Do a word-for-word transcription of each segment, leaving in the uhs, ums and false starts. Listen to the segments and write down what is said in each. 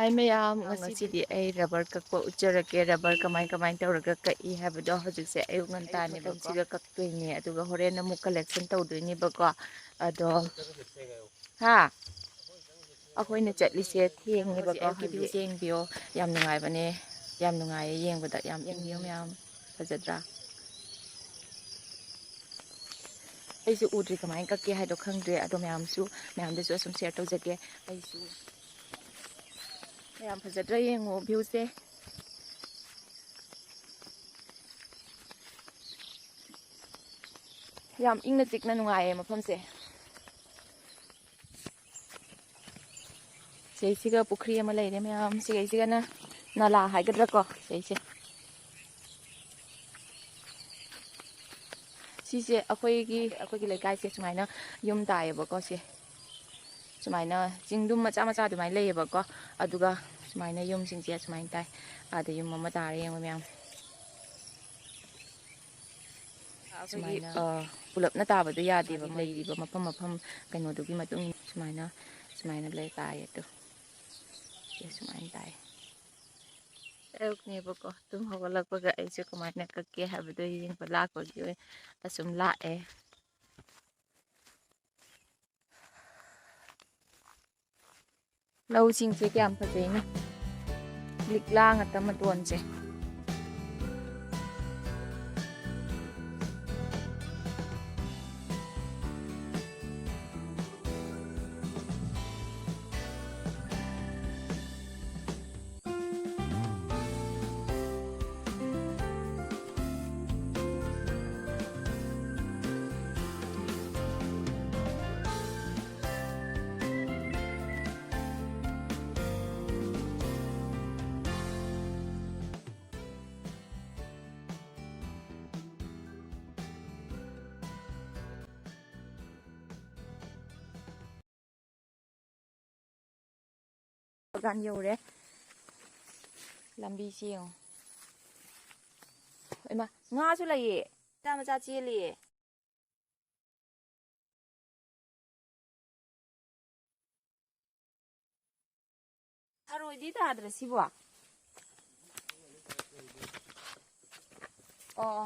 ꯍꯥꯏ ꯃꯌꯥꯝ, ꯉꯁꯤꯗꯤ ꯑꯩ ꯔꯕꯔ ꯀꯛꯄ ꯎꯠꯆꯔꯛꯀꯦ꯫ ꯔꯕꯔ ꯀꯃꯥꯏ ꯀꯃꯥꯏ ꯇꯧꯔꯒ ꯀꯛꯏ ꯍꯥꯏꯕꯗꯣ ꯍꯧꯖꯤꯛꯁꯦ ꯑꯌꯨꯛ ꯉꯟꯇꯥꯅꯦ, ꯃꯐꯝꯁꯤꯒ ꯀꯛꯇꯣꯏꯅꯦ, ꯑꯗꯨꯒ ꯍꯣꯔꯦꯟ ꯑꯃꯨꯛ ꯀꯂꯦꯛꯁꯟ ꯇꯧꯗꯣꯏꯅꯦꯕꯀꯣ꯫ ꯑꯗꯣ, ꯍꯥ, ꯑꯩꯈꯣꯏꯅ ꯆꯠꯂꯤꯁꯦ ꯊꯦꯡꯉꯦꯕꯀꯣ꯫ ꯍꯧꯖꯤꯛ ꯑꯌꯨꯛꯀꯤ ꯚ꯭ꯌꯨꯁꯦ ꯌꯦꯡꯕꯤꯌꯣ, ꯌꯥꯝ ꯅꯨꯡꯉꯥꯏꯕꯅꯦ, ꯌꯥꯝ ꯅꯨꯡꯉꯥꯏꯌꯦ ꯌꯦꯡꯕꯗ꯫ ꯌꯥꯝ ꯏꯪꯉꯤꯌꯣ ꯃꯌꯥꯝ, ꯐꯖꯗ꯭ꯔꯥ? ꯑꯩꯁꯨ ꯎꯗ꯭ꯔꯤ, ꯀꯃꯥꯏꯅ ꯀꯛꯀꯦ ꯍꯥꯏꯗꯣ ꯈꯪꯗ꯭ꯔꯦ꯫ ꯑꯗꯣ ꯃꯌꯥꯝꯁꯨ, ꯃꯌꯥꯝꯗꯁꯨ ꯑꯁꯨꯝ ꯁꯤꯌꯔ ꯇꯧꯖꯒꯦ꯫ ꯑꯩꯁꯨ, ꯃꯌꯥꯝ ꯐꯖꯗ꯭ꯔꯥ ꯌꯦꯡꯉꯣ ꯚ꯭ꯌꯨꯁꯦ꯫ ꯌꯥꯝ ꯏꯪꯅ ꯆꯤꯛꯅ ꯅꯨꯡꯉꯥꯏꯌꯦ ꯃꯐꯝꯁꯦ꯫ ꯁꯤꯁꯤꯒ ꯄꯨꯈ꯭ꯔꯤ ꯑꯃ ꯂꯩꯔꯦ ꯃꯌꯥꯝ꯫ ꯁꯤꯒꯩꯁꯤꯒꯅ ꯅꯂꯥ ꯍꯥꯏꯒꯗ꯭ꯔꯥꯀꯣ, ꯁꯤꯁꯦ꯫ ꯁꯤꯁꯦ ꯑꯩꯈꯣꯏꯒꯤ, ꯑꯩꯈꯣꯏꯒꯤ ꯂꯩꯀꯥꯏꯁꯦ ꯁꯨꯃꯥꯏꯅ ꯌꯨꯝ ꯇꯥꯏꯌꯦꯕꯀꯣ꯫ ꯁꯦ ꯁꯨꯃꯥꯏꯅ ꯆꯤꯡꯗꯨꯝ ꯃꯆꯥ ꯃꯆꯥ ꯑꯗꯨꯃꯥꯏꯅ ꯂꯩꯌꯦꯕꯀꯣ꯫ ꯑꯗꯨꯒ ꯁꯨꯃꯥꯏꯅ ꯌꯨꯝꯁꯤꯡꯁꯦ ꯁꯨꯃꯥꯏꯅ ꯇꯥꯏ꯫ ꯑꯥꯗ ꯌꯨꯝ ꯑꯃ ꯇꯥꯔꯦ ꯌꯦꯡꯉꯣ ꯃꯌꯥꯝ꯫ ꯑꯩꯈꯣꯏꯒꯤ, ꯁꯨꯃꯥꯏꯅ, ꯑ, ꯄꯨꯂꯞꯅ ꯇꯥꯕꯗꯣ ꯌꯥꯗꯦꯕ, ꯂꯩꯔꯤꯕ ꯃꯐꯝ ꯃꯐꯝ ꯀꯩꯅꯣꯗꯨꯒꯤ ꯃꯇꯨꯡ ꯏꯟꯅ ꯁꯨꯃꯥꯏꯅ, ꯁꯨꯃꯥꯏꯅ ꯂꯩ ꯇꯥꯏꯌꯦ ꯑꯗꯣ꯫ ꯁꯦ ꯁꯨꯃꯥꯏꯅ ꯇꯥꯏ꯫ ꯑꯌꯨꯛꯅꯦꯕꯀꯣ, ꯇꯨꯝ ꯍꯧꯒꯠꯂꯛꯄꯒ ꯑꯩꯁꯦ ꯀꯃꯥꯏꯅ ꯀꯛꯀꯦ ꯍꯥꯏꯕꯗꯣ ꯌꯦꯡꯕ ꯂꯥꯛꯄꯒꯤ ꯑꯣꯏ-, ꯑꯁꯨꯝ ꯂꯥꯛꯑꯦ꯫ ꯂꯧꯁꯤꯡꯁꯦ ꯀꯌꯥꯝ ꯐꯖꯩꯅꯣ, ꯂꯤꯛꯂꯥ ꯉꯥꯛꯇ ꯃꯇꯣꯟꯁꯦ꯫ ꯕꯒꯥꯟ ꯌꯧꯔꯦ꯫ ꯂꯝꯕꯤꯁꯤ ꯌꯦꯡꯉꯣ꯫ ꯏꯃꯥ, ꯉꯥꯁꯨ ꯂꯩꯌꯦ꯫ ꯃꯆꯥ ꯃꯆꯥ ꯆꯦꯜꯂꯤꯌꯦ꯫ ꯊꯔꯣ ꯑꯣꯏꯗꯤ ꯇꯥꯗ꯭ꯔꯦ ꯁꯤꯕꯣ꯫ ꯑꯣ,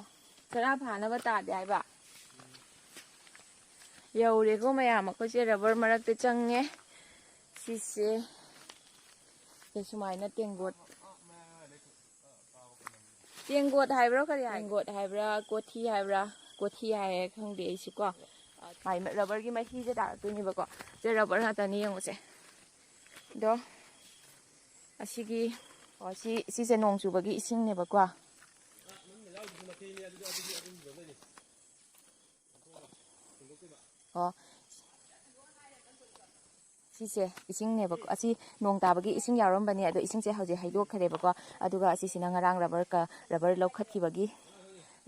ꯆꯔꯥ ꯐꯥꯅꯕ ꯇꯥꯗꯦ ꯍꯥꯏꯕ꯫ ꯌꯧꯔꯦꯀꯣ ꯃꯌꯥꯝ, ꯑꯩꯈꯣꯏꯁꯦ ꯔꯕꯔ ꯃꯔꯛꯇ ꯆꯪꯉꯦ꯫ ꯁꯤꯁꯦ, ꯁꯦ ꯁꯨꯃꯥꯏꯅ ꯇꯦꯡꯒꯣꯠ, ꯇꯦꯡꯒꯣꯠ ꯍꯥꯏꯕ꯭ꯔꯥ ꯀꯔꯤ ꯍꯥꯏ-, ꯇꯦꯡꯒꯣꯠ ꯍꯥꯏꯕ꯭ꯔꯥ, ꯀꯣꯊꯤ ꯍꯥꯏꯕ꯭ꯔꯥ? ꯀꯣꯊꯤ ꯍꯥꯏꯌꯦ, ꯈꯪꯗꯦ ꯑꯩꯁꯨ ꯀꯣ꯫ ꯃꯥꯏ ꯔꯕꯔꯒꯤ ꯃꯍꯤꯁꯦ ꯇꯥꯔꯛꯇꯣꯏꯅꯦꯕꯀꯣ꯫ ꯁꯦ ꯔꯕꯔ ꯉꯥꯛꯇꯅꯤ, ꯌꯦꯡꯉꯨꯁꯦ꯫ ꯑꯗꯣ ꯑꯁꯤꯒꯤ, ꯑꯣ, ꯁꯤ, ꯁꯤꯁꯦ ꯅꯣꯡ ꯆꯨꯕꯒꯤ ꯏꯁꯤꯡꯅꯦꯕꯀꯣ꯫ ꯑꯣ, ꯁꯤꯁꯦ ꯏꯁꯤꯡꯅꯦꯕꯀꯣ, ꯑꯁꯤ ꯅꯣꯡ ꯇꯥꯕꯒꯤ ꯏꯁꯤꯡ ꯌꯥꯎꯔꯝꯕꯅꯦ, ꯑꯗꯣ ꯏꯁꯤꯡꯁꯦ ꯍꯧꯖꯤꯛ ꯍꯩꯗꯣꯛꯈ꯭ꯔꯦꯕꯀꯣ꯫ ꯑꯗꯨꯒ ꯑꯁꯤꯁꯤꯅ ꯉꯔꯥꯡ ꯔꯕꯔ ꯀ-, ꯔꯕꯔ ꯂꯧꯈꯠꯈꯤꯕꯒꯤ,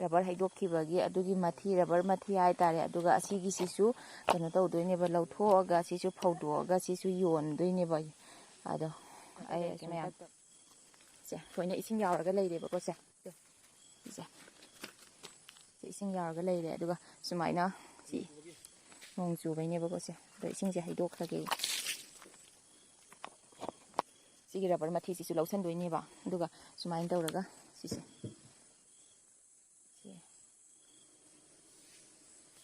ꯔꯕꯔ ꯍꯩꯗꯣꯛꯈꯤꯕꯒꯤ ꯑꯗꯨꯒꯤ ꯃꯊꯤ, ꯔꯕꯔ ꯃꯊꯤ ꯍꯥꯏꯇꯥꯔꯦ꯫ ꯑꯗꯨꯒ ꯑꯁꯤꯒꯤꯁꯤꯁꯨ ꯀꯩꯅꯣ ꯇꯧꯗꯣꯏꯅꯦꯕ, ꯂꯧꯊꯣꯛꯑꯒ ꯁꯤꯁꯨ ꯐꯧꯗꯣꯛꯑꯒ ꯁꯤꯁꯨ ꯌꯣꯟꯗꯣꯏꯅꯦꯕ꯫ ꯑꯗꯣ ꯑꯩ ꯁꯤ ꯃꯌꯥꯝ, ꯁꯦ ꯂꯣꯏꯅ ꯏꯁꯤꯡ ꯌꯥꯎꯔꯒ ꯂꯩꯔꯦꯕꯀꯣ꯫ ꯁꯦ, ꯁꯦ, ꯁꯦ ꯏꯁꯤꯡ ꯌꯥꯎꯔꯒ ꯂꯩꯔꯦ꯫ ꯑꯗꯨꯒ ꯁꯨꯃꯥꯏꯅ ꯁꯤ ꯅꯣꯡ ꯆꯨꯕꯩꯅꯦꯕꯀꯣ꯫ ꯁꯦ, ꯑꯗꯣ ꯏꯁꯤꯡꯁꯦ ꯍꯩꯗꯣꯛꯈ꯭ꯔꯒꯦ꯫ ꯁꯤꯒꯤ ꯔꯕꯔ ꯃꯊꯤꯁꯤꯁꯨ ꯂꯧꯁꯟꯗꯣꯏꯅꯦꯕ꯫ ꯑꯗꯨꯒ ꯁꯨꯃꯥꯏꯅ ꯇꯧꯔꯒ ꯁꯤꯁꯦ, ꯁꯤ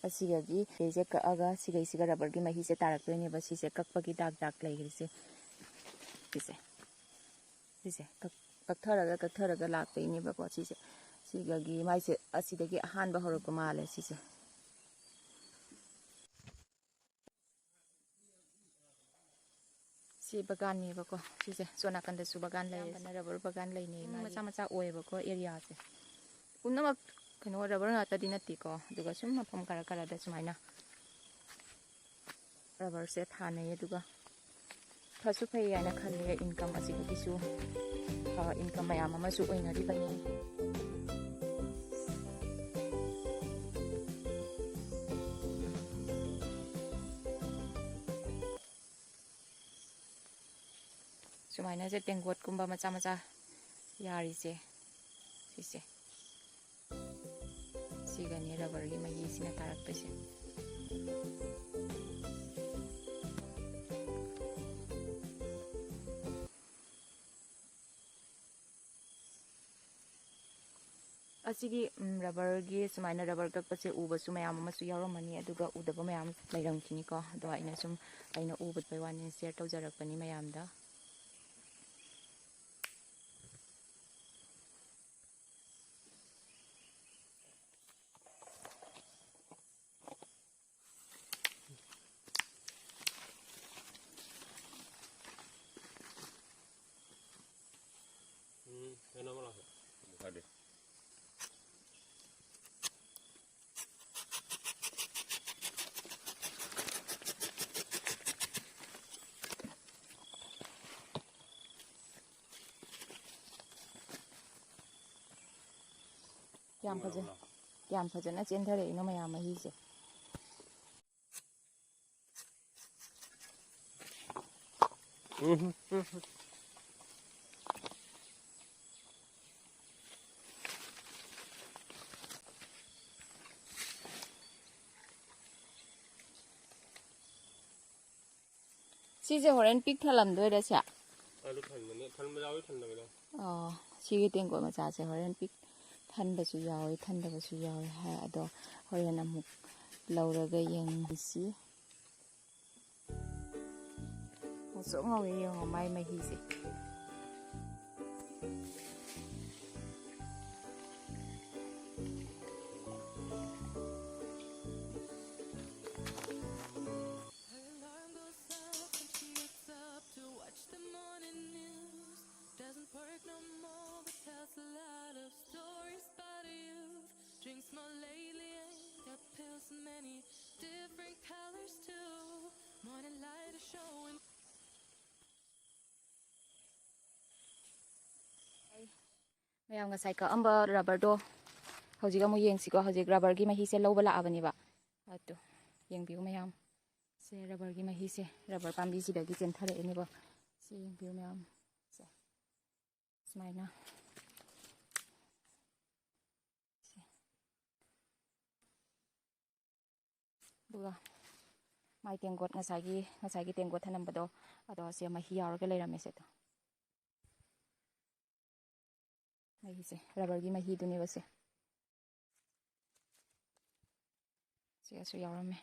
ꯑꯁꯤꯒꯒꯤ ꯁꯤꯁꯦ ꯀꯛꯑꯒ ꯁꯤꯒꯩꯁꯤꯒ ꯔꯕꯔꯒꯤ ꯃꯍꯤꯁꯦ ꯇꯥꯔꯛꯇꯣꯏꯅꯦꯕ꯫ ꯁꯤꯁꯦ ꯀꯛꯄꯒꯤ ꯗꯥꯛ ꯗꯥꯛ ꯂꯩꯈ꯭ꯔꯤꯁꯦ꯫ ꯁꯤꯁꯦ, ꯁꯤꯁꯦ ꯀꯛ-, ꯀꯛꯊꯔꯒ, ꯀꯛꯊꯔꯒ ꯂꯥꯛꯇꯣꯏꯅꯦꯕꯀꯣ꯫ ꯁꯤꯁꯦ, ꯁꯤꯒꯒꯤ ꯃꯥꯏꯁꯦ ꯑꯁꯤꯗꯒꯤ ꯑꯍꯥꯟꯕ ꯍꯧꯔꯛꯄ ꯃꯥꯜꯂꯦ ꯁꯤꯁꯦ꯫ ꯁꯤ ꯕꯒꯥꯟꯅꯦꯕꯀꯣ꯫ ꯁꯤꯁꯦ ꯁꯣꯝ ꯅꯥꯀꯟꯗꯁꯨ ꯕꯒꯥꯟ ꯂꯩꯔꯦ꯫ ꯑꯌꯥꯝꯕꯅ ꯔꯕꯔ ꯕꯒꯥꯟ ꯂꯩꯅꯩ꯫ ꯎꯝ, ꯃꯥꯒꯤ ꯃꯆꯥ ꯃꯆꯥ ꯑꯣꯏꯌꯦꯕꯀꯣ ꯑꯦꯔꯤꯌꯥꯁꯦ꯫ ꯄꯨꯝꯅꯃꯛ ꯀꯩꯅꯣ ꯔꯕꯔ ꯉꯥꯛꯇꯗꯤ ꯅꯠꯇꯦꯀꯣ꯫ ꯑꯗꯨꯒ ꯁꯨꯝ ꯃꯐꯝ ꯈꯔ ꯈꯔꯗ ꯁꯨꯃꯥꯏꯅ ꯔꯕꯔꯁꯦ ꯊꯥꯅꯩ꯫ ꯑꯗꯨꯒ ꯐꯁꯨ ꯐꯩ ꯍꯥꯏꯅ ꯈꯜꯂꯦ꯫ ꯏꯟꯀꯝ ꯑꯁꯤꯗꯒꯤꯁꯨ, ꯑ, ꯏꯟꯀꯝ ꯃꯌꯥꯝ ꯑꯃꯁꯨ ꯑꯣꯏꯅꯔꯤꯕꯅꯤ꯫ ꯁꯨꯃꯥꯏꯅꯁꯦ ꯇꯦꯡꯀꯣꯠꯀꯨꯝꯕ ꯃꯆꯥ ꯃꯆꯥ ꯌꯥꯔꯤꯁꯦ, ꯁꯤꯁꯦ, ꯁꯤꯒꯅꯤ ꯔꯕꯔꯒꯤ ꯃꯍꯤꯁꯤꯅ ꯇꯥꯔꯛꯇꯣꯏꯁꯦ꯫ ꯑꯁꯤꯒꯤ ꯎꯝ, ꯔꯕꯔꯒꯤ ꯁꯨꯃꯥꯏꯅ ꯔꯕꯔ ꯀꯛꯄꯁꯦ ꯎꯕꯁꯨ ꯃꯌꯥꯝ ꯑꯃꯁꯨ ꯌꯥꯎꯔꯝꯃꯅꯤ, ꯑꯗꯨꯒ ꯎꯗꯕ ꯃꯌꯥꯝ ꯂꯩꯔꯝꯈꯤꯅꯤꯀꯣ꯫ ꯑꯗꯣ ꯑꯩꯅ ꯁꯨꯝ, ꯑꯩꯅ ꯎꯕꯗꯨꯒꯤ ꯋꯥꯅꯤ, ꯁꯤꯌꯔ ꯇꯧꯖꯔꯛꯄꯅꯤ ꯃꯌꯥꯝꯗ꯫ ꯎꯝ, ꯀꯩꯅꯣ ꯑꯃ ꯂꯥꯛꯀꯦ꯫ ꯐꯗꯦ꯫ ꯌꯥꯝ ꯐꯖ-, ꯌꯥꯝ ꯐꯖꯅ ꯆꯦꯟꯊꯔꯛꯏꯅꯣ ꯃꯌꯥꯝ ꯃꯍꯤꯁꯦ꯫ ꯎꯝ꯫ ꯁꯤꯁꯦ ꯍꯣꯔꯦꯟ ꯄꯤꯛ ꯊꯜꯂꯝꯗꯣꯏꯔ ꯁꯦ? ꯑꯗꯨ ꯊꯟꯕꯅꯦ, ꯊꯟꯕ ꯌꯥꯎꯏ, ꯊꯟꯗꯕ ꯌꯥꯎꯏ꯫ ꯑꯣ, ꯁꯤꯒꯤ ꯇꯦꯡꯀꯣꯠ ꯃꯆꯥꯁꯦ ꯍꯣꯔꯦꯟ ꯄꯤꯛ ꯊꯟꯕꯁꯨ ꯌꯥꯎꯏ, ꯊꯟꯗꯕꯁꯨ ꯌꯥꯎꯏ ꯍꯥꯏ꯫ ꯑꯗꯣ ꯍꯣꯔꯦꯟ ꯑꯃꯨꯛ ꯂꯧꯔꯒ ꯌꯦꯡꯁꯤ꯫ ꯉꯧꯁꯣꯛ ꯉꯧꯋꯦ ꯌꯦꯡꯉꯣ ꯃꯥꯏ ꯃꯍꯤꯁꯦ꯫ Her alarm goes off and she gets up to watch the morning news. Doesn't work no more, but tells a lot of stories about you. Drinks more lately and got pills in many different colors too. Morning light is showing. ꯃꯌꯥꯝ ꯉꯁꯥꯏ ꯀꯛꯑꯝꯕ ꯔꯕꯔꯗꯣ ꯍꯧꯖꯤꯛ ꯑꯃꯨꯛ ꯌꯦꯡꯁꯤꯀꯣ꯫ ꯍꯧꯖꯤꯛ ꯔꯕꯔꯒꯤ ꯃꯍꯤꯁꯦ ꯂꯧꯕ ꯂꯥꯛꯑꯕꯅꯦꯕ꯫ ꯑꯗꯣ ꯌꯦꯡꯕꯤꯌꯨ ꯃꯌꯥꯝ꯫ ꯁꯦ ꯔꯕꯔꯒꯤ ꯃꯍꯤꯁꯦ, ꯔꯕꯔ ꯄꯥꯝꯕꯤꯁꯤꯗꯒꯤ ꯆꯦꯟꯊꯔꯛꯏꯅꯦꯕ꯫ ꯁꯤ ꯌꯦꯡꯕꯤꯌꯨ ꯃꯌꯥꯝ꯫ ꯁꯦ꯫ ꯁꯨꯃꯥꯏꯅ꯫ ꯁꯦ꯫ ꯑꯗꯨꯒ ꯃꯥꯏ ꯇꯦꯡꯀꯣꯠ, ꯉꯁꯥꯏꯒꯤ, ꯉꯁꯥꯏꯒꯤ ꯇꯦꯡꯀꯣꯠ ꯊꯅꯝꯕꯗꯣ, ꯑꯗꯣ ꯁꯦ ꯃꯍꯤ ꯌꯥꯎꯔꯒ ꯂꯩꯔꯝꯃꯦ ꯁꯦ ꯑꯗꯣ꯫ ꯃꯍꯤꯁꯦ, ꯔꯕꯔꯒꯤ ꯃꯍꯤꯗꯨꯅꯦꯕ ꯁꯦ꯫ ꯁꯤꯒꯁꯨ ꯌꯥꯎꯔꯝꯃꯦ꯫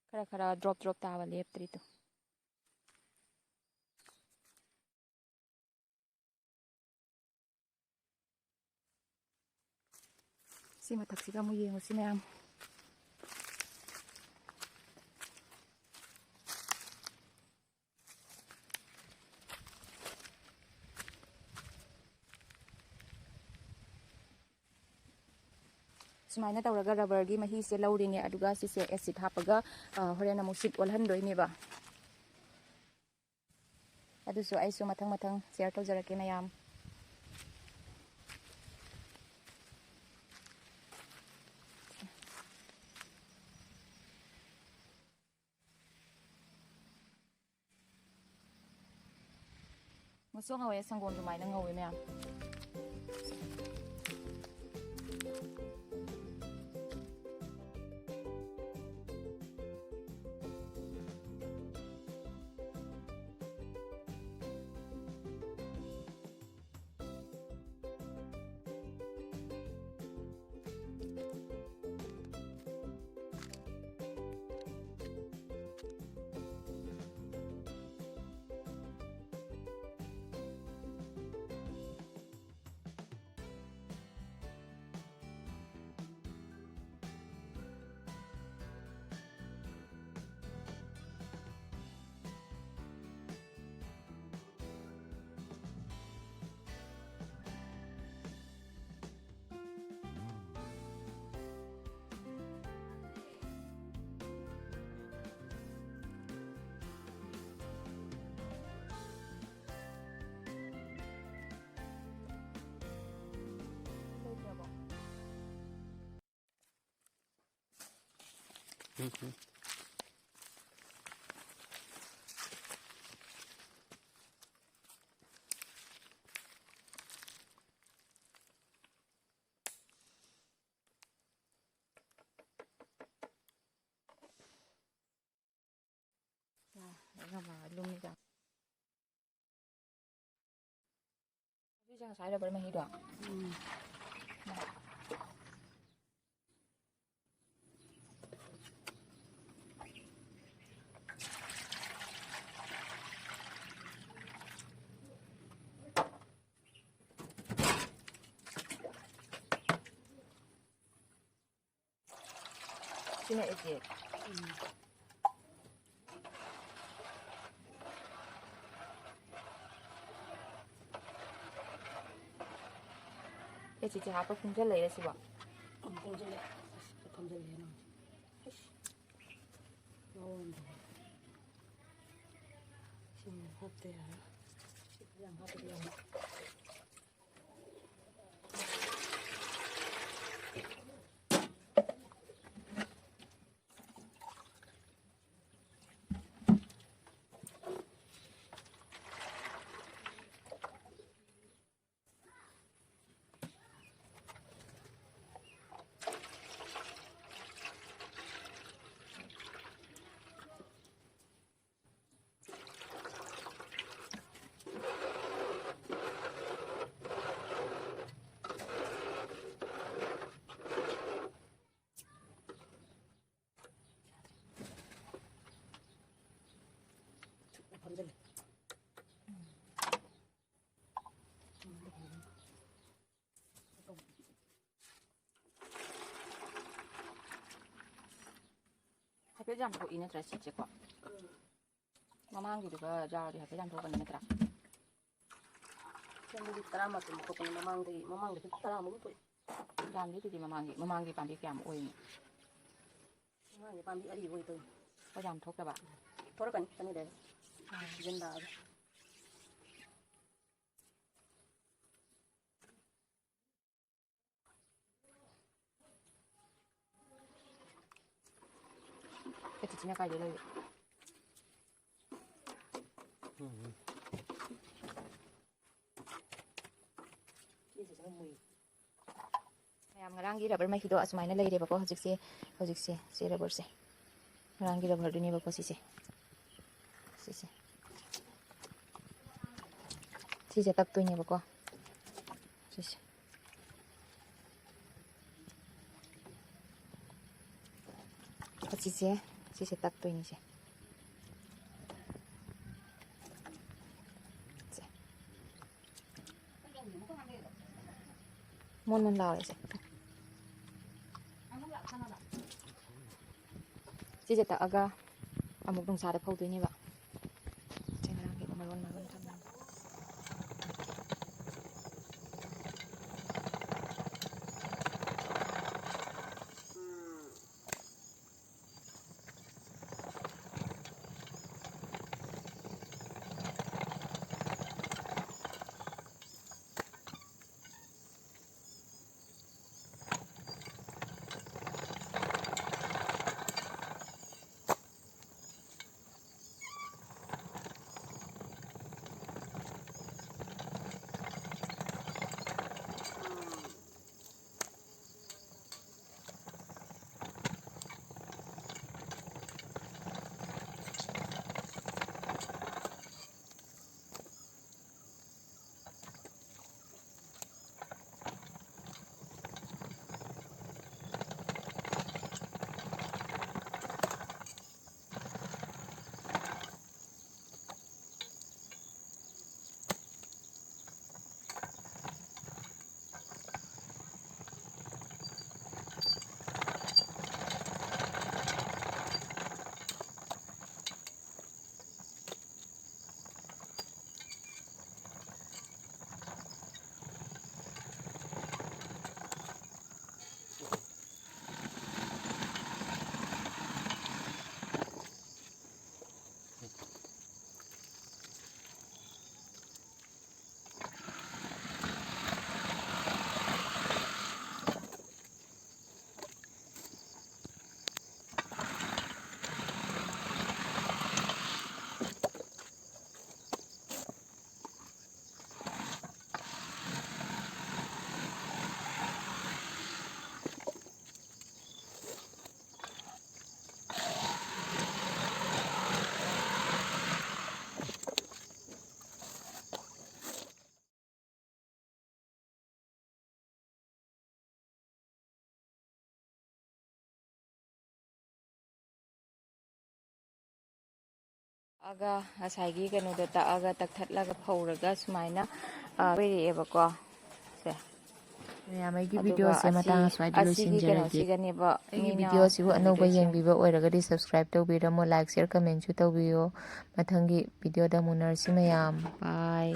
ꯈꯔ ꯈꯔ drop drop ꯇꯥꯕ ꯂꯦꯞꯇ꯭ꯔꯤꯗꯣ꯫ ꯁꯤ ꯃꯊꯛꯁꯤꯒ ꯑꯃꯨꯛ ꯌꯦꯡꯉꯨꯁꯤ ꯃꯌꯥꯝ꯫ ꯁꯨꯃꯥꯏꯅ ꯇꯧꯔꯒ ꯔꯕꯔꯒꯤ ꯃꯍꯤꯁꯦ ꯂꯧꯔꯤꯅꯦ, ꯑꯗꯨꯒ ꯁꯤꯁꯦ acid ꯍꯥꯞꯄꯒ, ꯑ, ꯍꯣꯔꯦꯟ ꯑꯃꯨꯛ ꯁꯤꯠ ꯑꯣꯜꯍꯟꯗꯣꯏꯅꯦꯕ꯫ ꯑꯗꯨꯁꯨ ꯑꯩꯁꯨ ꯃꯊꯪ ꯃꯊꯪ share ꯇꯧꯖꯔꯛꯀꯦ ꯃꯌꯥꯝ꯫ ꯉꯧꯁꯣꯛ ꯉꯧꯋꯦ, ꯁꯪꯒꯣꯝ ꯑꯗꯨꯃꯥꯏꯅ ꯉꯧꯋꯦ ꯃꯌꯥꯝ꯫ ꯁꯤꯁꯦ ꯉꯁꯥꯏ ꯔꯕꯔ ꯃꯍꯤꯗꯣ꯫ ꯎꯝ꯫ ꯁꯤꯅ ꯑꯦ ꯖꯦ꯫ ꯎꯝ꯫ ꯑꯦ ꯖꯦ ꯍꯥꯞꯄ ꯄꯨꯡꯁꯤꯜꯂꯛꯑꯦ ꯁꯤꯕꯣ꯫ ꯎꯝ, ꯄꯨꯡꯁꯤꯜꯂꯛꯑꯦ꯫ ꯑꯁ, ꯊꯝꯖꯤꯜꯂꯦ ꯅꯪ꯫ ꯑꯁ꯫ ꯃꯑꯣꯡꯗ꯫ ꯁꯤ ꯍꯥꯞꯇ ꯌꯥꯔꯣꯏ꯫ ꯁꯤ ꯌꯥꯝ ꯍꯥꯞꯄꯗꯤ ꯌꯥꯔꯣꯏ꯫ ꯐꯝꯖꯤꯜꯂꯦ꯫ ꯍꯥꯏꯐꯦꯠ ꯌꯥꯝ ꯊꯣꯛꯏ ꯅꯠꯇ꯭ꯔꯥ ꯁꯤꯁꯦꯀꯣ? ꯃꯃꯥꯡꯒꯤꯗꯨꯒ ꯌꯥꯎꯔꯗꯤ ꯍꯥꯏꯐꯦꯠ ꯌꯥꯝ ꯊꯣꯛꯀꯅꯤ ꯅꯠꯇ꯭ꯔꯥ? ꯁꯣꯝꯗꯗꯤ ꯇꯔꯥꯃꯥꯄꯟ ꯊꯣꯛꯄꯅꯤ, ꯃꯃꯥꯡꯗꯒꯤ, ꯃꯃꯥꯡꯗꯗꯤ ꯇꯔꯥꯃꯨꯛ ꯊꯣꯛꯏ꯫ ꯌꯥꯝꯗꯦ ꯑꯗꯨꯗꯤ ꯃꯃꯥꯡꯒꯤ, ꯃꯃꯥꯡꯒꯤ ꯄꯥꯝꯕꯤ ꯀꯌꯥꯃꯨꯛ ꯑꯣꯏꯅꯤ? ꯃꯃꯥꯡꯒꯤ ꯄꯥꯝꯕꯤ ꯑꯔꯤꯕ ꯑꯣꯏꯗꯣꯏꯅꯤ꯫ ꯄꯣꯠ ꯌꯥꯝ ꯊꯣꯛꯇꯕ? ꯊꯣꯔꯛꯀꯅꯤ, ꯈꯤꯇꯪ ꯂꯩꯔꯒ꯫ ꯎꯝ꯫ ꯁꯤꯖꯟ ꯂꯥꯛꯑꯒ꯫ ꯑꯩ ꯆꯤꯆꯤꯅ ꯀꯥꯏꯗꯩ ꯂꯩꯕ? ꯃꯌꯥꯝ, ꯉꯔꯥꯡꯒꯤ ꯔꯕꯔ ꯃꯍꯤꯗꯣ ꯑꯁꯨꯃꯥꯏꯅ ꯂꯩꯔꯦꯕꯀꯣ ꯍꯧꯖꯤꯛꯁꯦ꯫ ꯍꯧꯖꯤꯛꯁꯦ ꯁꯤ ꯔꯕꯔꯁꯦ, ꯉꯔꯥꯡꯒꯤ ꯔꯕꯔꯗꯨꯅꯦꯕꯀꯣ ꯁꯤꯁꯦ꯫ ꯁꯤꯁꯦ꯫ ꯁꯤꯁꯦ ꯇꯛꯇꯣꯏꯅꯦꯕꯀꯣ꯫ ꯁꯤꯁꯦ꯫ ꯑꯁꯤꯁꯦ, ꯁꯤꯁꯦ ꯇꯛꯇꯣꯏꯅꯤꯁꯦ꯫ ꯁꯦ꯫ ꯃꯣꯟ ꯃꯣꯟ ꯂꯥꯎꯔꯦ ꯁꯦ꯫ ꯁꯤꯁꯦ ꯇꯛꯑꯒ ꯑꯃꯨꯛ ꯅꯨꯡꯁꯥꯗ ꯐꯧꯗꯣꯏꯅꯦꯕ꯫ ꯁꯦ ꯉꯔꯥꯡꯒꯤ ꯃꯔꯣꯟ ꯃꯔꯣꯟ ꯊꯝꯃꯦ꯫ ꯇꯛꯑꯒ, ꯉꯁꯥꯏꯒꯤ ꯀꯩꯅꯣꯗꯣ ꯇꯛꯑꯒ, ꯇꯛꯊꯠꯂꯒ, ꯐꯧꯔꯒ ꯁꯨꯃꯥꯏꯅ, ꯑ, ꯑꯣꯏꯔꯛꯑꯦꯕꯀꯣ꯫ ꯁꯦ꯫ ꯃꯌꯥꯝ, ꯑꯩꯒꯤ ꯑꯗꯨꯒ ꯚꯤꯗꯤꯑꯣꯁꯦ ꯑꯁꯤ, ꯃꯇꯥꯡ ꯑꯁ꯭ꯋꯥꯏꯗ ꯑꯁꯤꯒꯤ ꯂꯣꯏꯁꯤꯟꯖꯔꯒꯦ꯫ ꯀꯩꯅꯣꯁꯤꯒꯅꯦꯕ ꯑꯩꯒꯤ ꯃꯤꯅ ꯚꯤꯗꯤꯑꯣꯁꯤꯕꯨ ꯑꯅꯧꯕ ꯍꯪꯕꯤꯗꯣꯏꯁꯦ꯫ ꯌꯦꯡꯕꯤꯕ ꯑꯣꯏꯔꯒꯗꯤ subscribe ꯇꯧꯕꯤꯔꯝꯃꯣ, like, share, commentꯁꯨ ꯇꯧꯕꯤꯌꯣ꯫ ꯃꯊꯪꯒꯤ ꯚꯤꯗꯤꯑꯣꯗ ꯑꯃꯨꯛ ꯎꯅꯔꯁꯤ ꯃꯌꯥꯝ꯫ Bye꯫